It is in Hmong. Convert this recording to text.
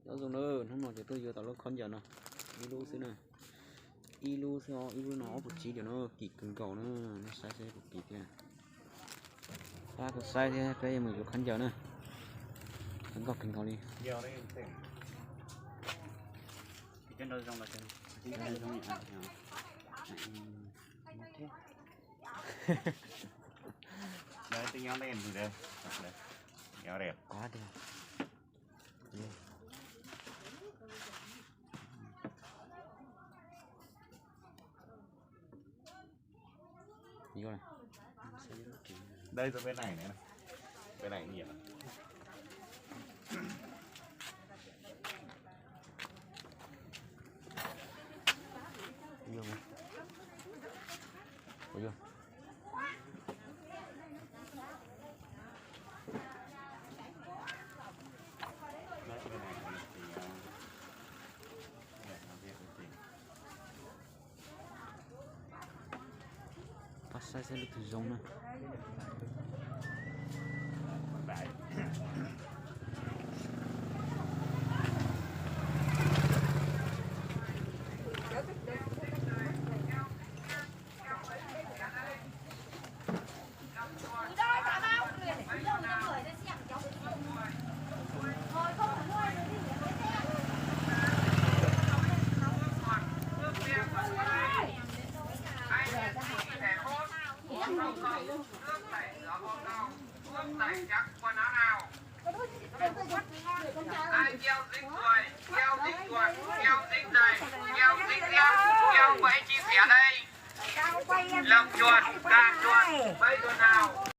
Nyob zoo na, hnub no ces tuaj yuav tau lub khaub ncaws no ib lub xwb na. Ib lub xwb os, ib lub no ob puas tsib diam na, kim kawg nkaus na, nej saib seb puas kim thiab. Pab kuv saib thiab peb yuav mus yuav khaub ncaws na. Kawg nkaus kawg nkaus li. Qab tiag. Yuav. Đây tôi bên này này. Bên này nhiều lắm. Yuav. Ua yuav. Pab saib seb lub twg zoo na. Ai gieo dính ruồi, gieo dính ruột, gieo dính giày, gieo dính dép, gieo quần áo chia sẻ đây. Lông chuột, cạn chuột, mấy đứa nào